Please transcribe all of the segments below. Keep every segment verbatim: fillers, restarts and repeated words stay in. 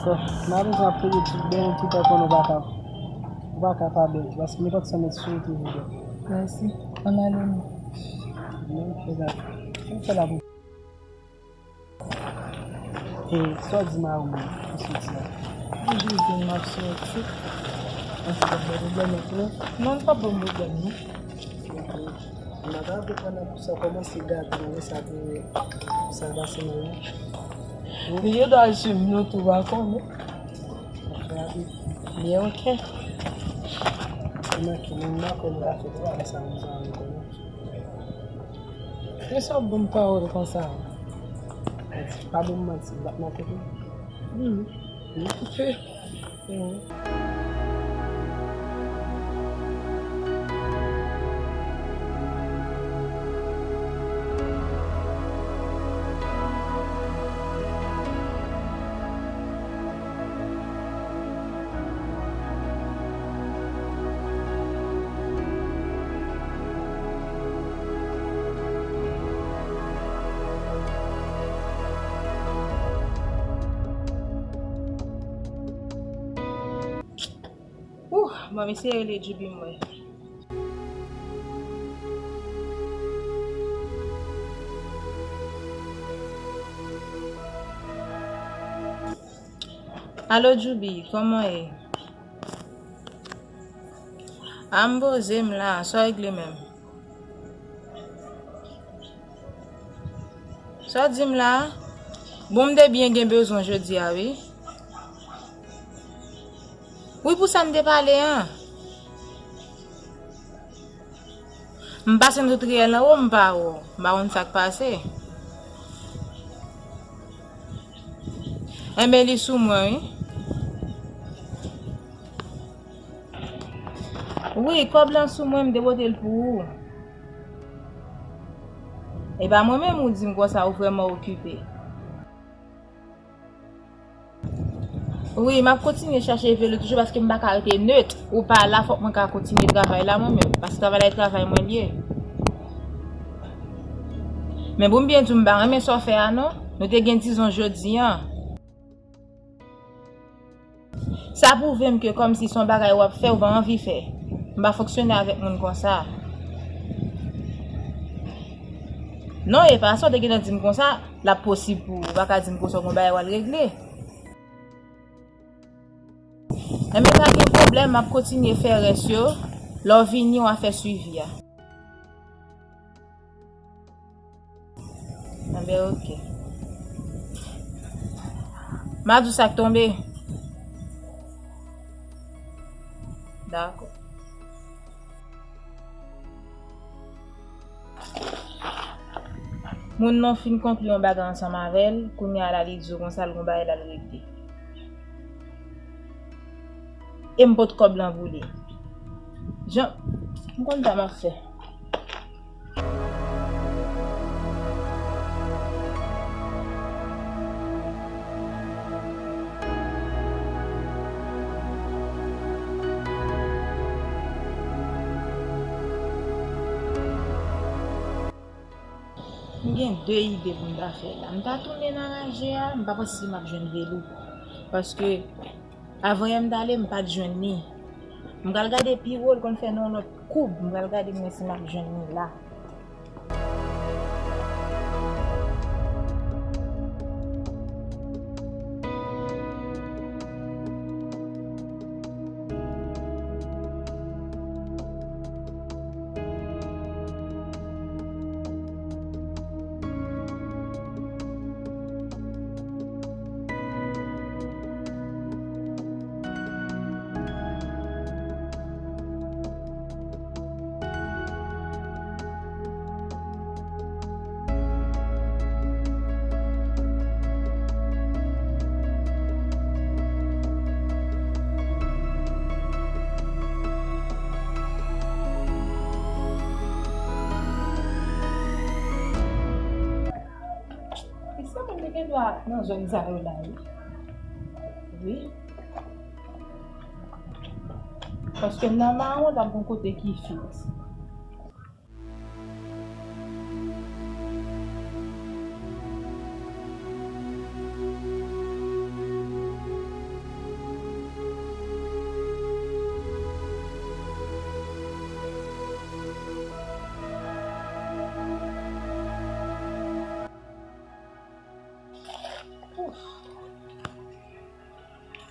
Bon, m ap bezwen ap pede tout bèl, tout an konnen ou pa ka, ou pa ka pa bèl, paske nenpòt sa met sou ou toujou bèl. Mèsi. Ann ale non. Men, fè gade. Ou fè la pou. E sa w di mari w menm pou soti a? Li di m ap soti. Ann fè gade, ou bèl nèt non? Non, li p ap ban m pwoblèm non. Ok. M pa ka konprann sa kòmanse gate nan sa pou sa pase nan la. Li gen dwa al swiv nou tou, pa konnen. Sa fè rapid. Byen, ok. Ou manke, men m dakò nou ka fè travay sa, moun sa yo konnen. Men sa w ban m pawòl konsa? Pa ban m manti, m p ap manke tou. Hmm. Hmm. Ouh, bon, m eseye rele Djoubi m wè. Alo, Djoubi, kòman ye? A, m poze m la, sa w regle menm? Sa w di m la? Bon, m te byen gen bezwen jodi a, wi. Wi, pou sa n te pale an. M pase nan tout riyèl anwo, m pa wè w. M pa konn sa k pase. Enben, li sou mwen, wi. Wi, kòb lan sou mwen, m te pote l pou ou. E pa mwen menm ou di m konsa ou vrèman okipe. Wi, m ap kontinye chache velo toujou paske m pa ka rete net. Ou pa la, fòk mwen ka kontinye travay la mwen menm, paske travay la e travay mwen l ye. Men pou m byen di w, m pa renmen sa w fè a non. Nou te gen dizon jodi an. Sa pwouve m ke kòmsi se yon bagay w ap fè, ou pa anvi fè. M pa fonksyone avèk moun konsa. Non, e pa sa w te gentan di m konsa, l ap posib pou ou. Ou pa ka di m konsa w gon bagay w al regle. Enben, pa gen pwoblèm, m ap kontinye fè rès yo. Lè w vini, w a fè swivi a. Enben, ok. M a di w sa k tonbe. Dakò. Moun nan fin konkli yon bagay ansanm avè l, kounye a la li di w konsa l gon bagay l al regle. E m pot kòb lan pou li. Jan, m konn sa m ap fè. M gen de ide pou m ta fè la. M ta tounen nan raje a, m pa panse si m ap jwenn Velou. Paske, avan yè m t ale, m pa t jwenn li. M pral gade pi wo, l konn fè nan yon lòt koub. M pral gade m wè si m ap jwenn li la. Li sanble m te gen dwa nan zòn sa yo la, wi. Wi. Paske nan mawon, l ap gon kote ki fiks.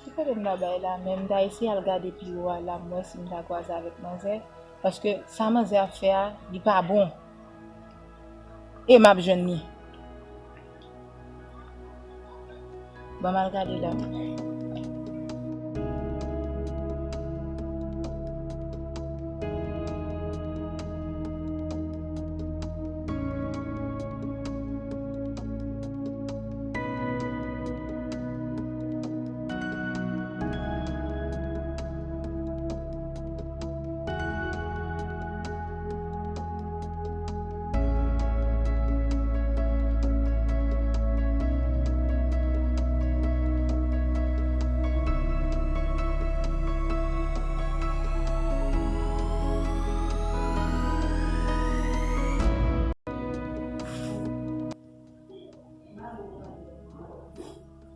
Ki kote m ta bay la menm? M ta eseye al gade pi wo a la, m wè si m ta kwaze avèk manzè. Paske sa manzè ap fè a, li pa bon. E m ap jwenn li. Ban m al gade la.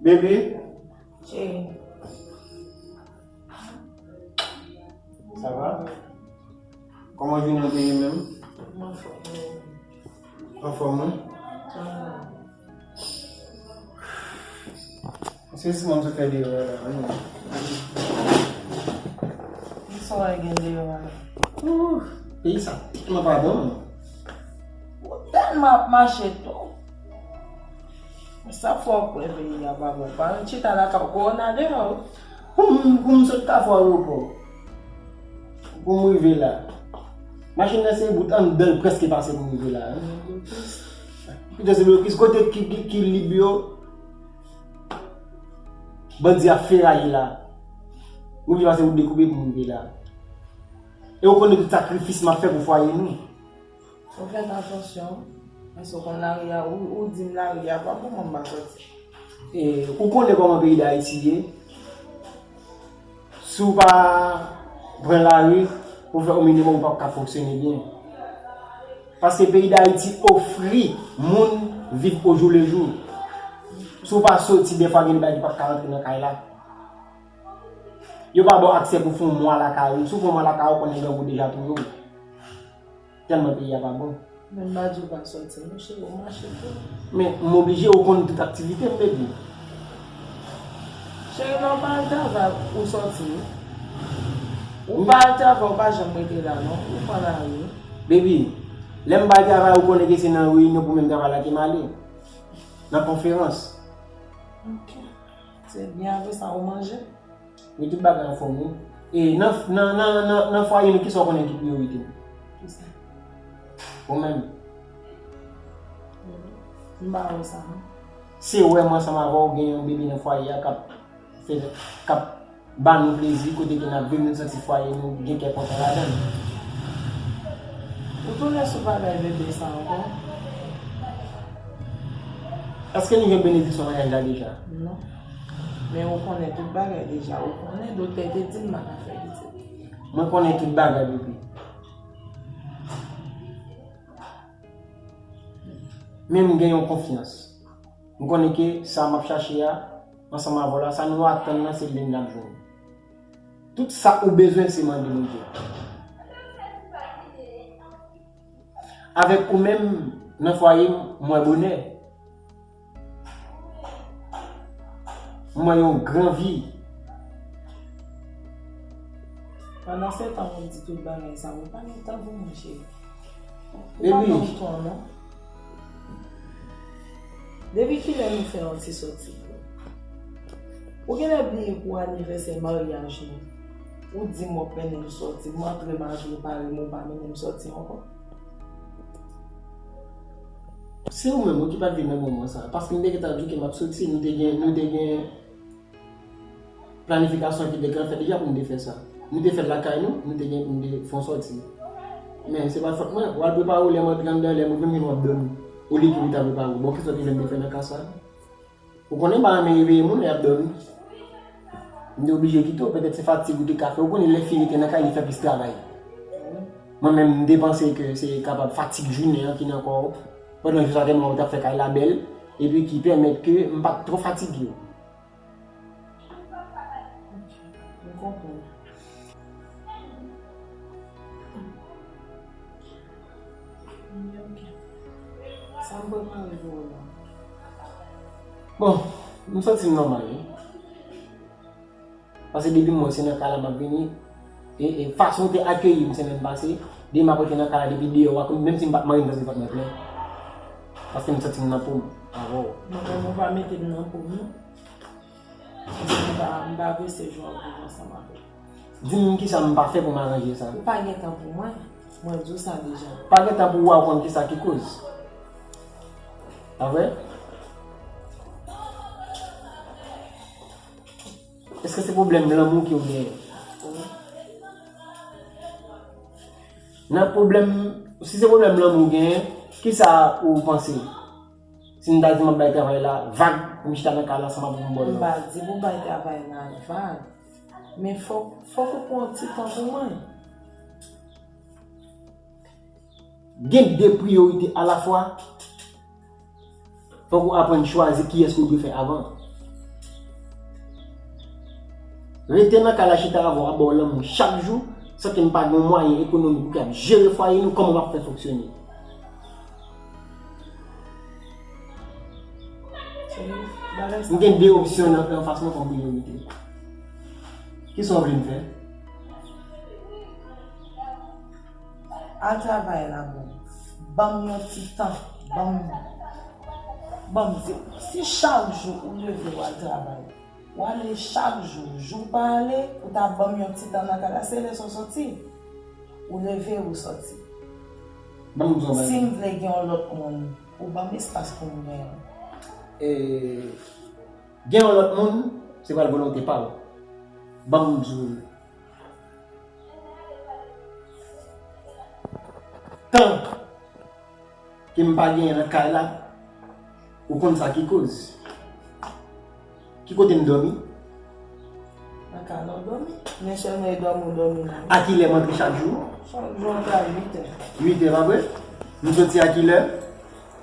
Bebe? Cheri. Sa va? Kòman jounen an te ye menm? M anfòm wi. Anfòm wi? Anfòm. Se sispann sot fè deyò a la, wi. Kisa w wè gen deyò a la? Ooh, peyi sa tèlman pa bon. Ou tèlman ap mache tou. Sa fè w kwè peyi a pa bon. Pa chita lakay ou, kowona deyò wi. Pou m, pou m sot Kafou Ayewopò, pou m rive la. Machin nan se bout anndan l prèske pase pou m rive la, en. Pito se blokis, kote ki, ki, ki lib yo? Bandi ap feraye la. M oblije pase wout dekoupe pou m rive la. E ou konnen tout sakrifis m ap fè pou fwaye nou. Ou fè atansyon, paske ou konn lari a, ou, ou di m lari a pa bon, mwen m pa sòti. E, ou konnen kòman peyi Dayiti ye. Si w pa pran lari pou fè o minimòm, ou p ap ka fonksyone byen. Paske peyi Dayiti ofri moun viv au jour le jour. Si w pa soti, dèfwa gen de bagay ki p ap ka rantre nan kay la. Yo pa ba w aksè pou fè yon mwa lakay ou. Si w fè yon mwa lakay ou, konnen gang ou deja touye w. Tèlman peyi a pa bon. Men m pa di w pa sòti non, cheri, ou mache tou. Men m oblije, ou konn tout aktivite m, baby. Cheri, lè w pa al travay, ou sòti wi. Ou pa al travay, ou pa janm rete la non, ou pran lari wi. Baby, lè m pa al travay, ou konnen ke se nan reyinyon pou menm travay la ke m ale. Nan konferans. Ok. Se byen, apre sa, ou manje? Wi, tout bagay anfòm wi. E nan, nan, nan, nan, nan fwaye nou, kisa w konnen ki priyorite m? Kisa? Ou menm. M pa wè sa non. Se wè mwen ansanm avè w gen yon bebe nan fwaye a k ap fè, k ap ba nou plezi, kote ke n ap viv, nou santi fwaye nou gen kè kontan ladan l. Ou tounen sou bagay bebe sa ankò? Èske nou jwenn benediksyon maryaj la deja? Non. Men ou konnen tout bagay deja. Ou konnen doktè te di m pa ka fè pitit. Mwen konnen tout bagay, bebe. Men m gen yon konfyans. M konnen ke sa m ap chache a, ansanm avè w la, sa nou atann nan, se li n ap jwenn. Tout sa ou bezwen, se mande Bondye. Avèk ou menm, nan fwaye m, m wè bonè. M wè yon gran vi. Pandan se tan ou di tout bagay sa, ou pa gen tan pou mwen, cheri. Ou pa Baby. Ban m tan, non. Depi kilè nou fè yon ti sòti? Ou genlè bliye pou anivèsè maryaj nou. Ou di m w ap mennen m sòti, m antre m al prepare m, ou pa mennen m sòti ankò. Se ou menm wi ki pa t vin nan moman sa. Paske m te gentan di w ke m ap soti, nou te gen, nou te gen planifikasyon ki te gentan fèt deja pou nou te fè sa. Nou te fè l lakay nou, nou te gen pou nou te fè yon sòti. Men se pa t fòt mwen, w al prepare w, lè m antre anndan, lè m rive m jwenn w ap dòmi. Olye ke pou w ta prepare w. Bon, kisa w te vle m te fè nan ka sa? Ou konnen m pa renmen reveye moun lè y ap dòmi. M te oblije kite w, petèt se fatig ou te ka fè. Ou konnen lè fi rete nan kay, li fè plis travay. Mwen menm, m te panse ke se kapab fatig jounen an ki nan kò w, pandan jou sa tèlman ou t ap fè kay la bèl, epi ki pèmèt ke m pa t twò fatige w. Ok, m konprann. Sa m prepare pou ou la. Bon, M santi m nòmal, wi. Paske depi m wè se nan kay la m ap vini, e, e fason w te akeyi m semèn pase, depi m ap rantre nan kay la depi deyò a, menm si m pa t marye, m santi vant mwen plen. Paske m santi m nan po m avè w. Mwen menm, ou pa mete m nan po m, non. M pa, m pa vle se jan w ap viv ansanm avè m. Di m kisa m pa fè pou m aranje sa. Ou pa gen tan pou mwen. Mwen di w sa deja. Pa gen tan pou ou a, ou konn kisa ki koz. Pa vre? Èske se pwoblèm lanmou ke w genyen? Nan pwoblèm, si se pwoblèm lanmou w genyen, kisa ou panse? Si m ta di m ap bay travay la vag, pou m chita nan kay la ansanm avè w pou m ba w love. M pa di pou bay travay la vag. Men fòk, fòk ou pran yon ti tan pou mwen. Gen de priyorite alafwa. Fòk ou aprann chwazi kiyès ke w dwe fè avan. Rete nan kay la chita avè w ap ba w lanmou chak jou, san ke m pa gen yon mwayen ekonomik pou kapab jere fwaye nou, kòman m ap fè fonksyone? M gen de opsyon nan, nan fas mwen kòm priyorite. Kisa w vle m fè? Al travay la, bon. Ban m yon ti tan. Ban m, ban m di, si chak jou ou leve, w al travay, w ale chak jou, jou w pa ale, ou ta ban m yon ti tan nan kay la, se lè sa w soti. Ou leve, ou soti. Ban m di w yon bagay. Si m vle gen yon lòt moun, ou ban m espas pou m gen. E, gen yon lòt moun, se pral volonte pa w. Ban m di w. Tan ke m pa genyen nan kay la, ou konn sa ki koz. Ki kote m dòmi? Nan kay la w dòmi. Men sèlman e dòmi w dòmi la. A kilè m antre chak jou? Chak jou antre a uit è. Uit è, pa vre? M soti a kilè?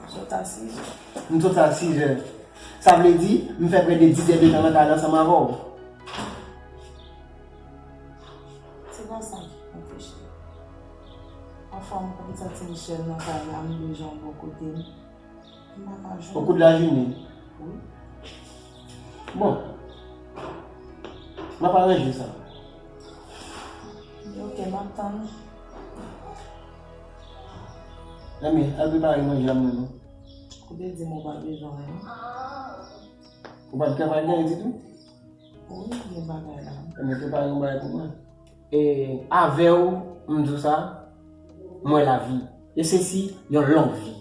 M soti a sis è. M soti a sis è. Sa vle di, m fè prè de dis è de tan nan kay la ansanm avè w. Se pa sa ki konpleche. Pafwa m konn santi m sèl nan kay la, m bezwen yon bò kote m. M pa ka jwenn. Au cours de la journée? Wi. Bon. M ap aranje sa. Ok, m ap tann ou. Enben, al prepare manje a mwen non. Ou te di m ou pa bezwen anyen. Ou pa t ka pa gen ditou? Wi, gen bagay la. Enben, prepare yon bagay pou mwen. E avè w, m di w sa, m wè lavi. E sesi, yon long vi.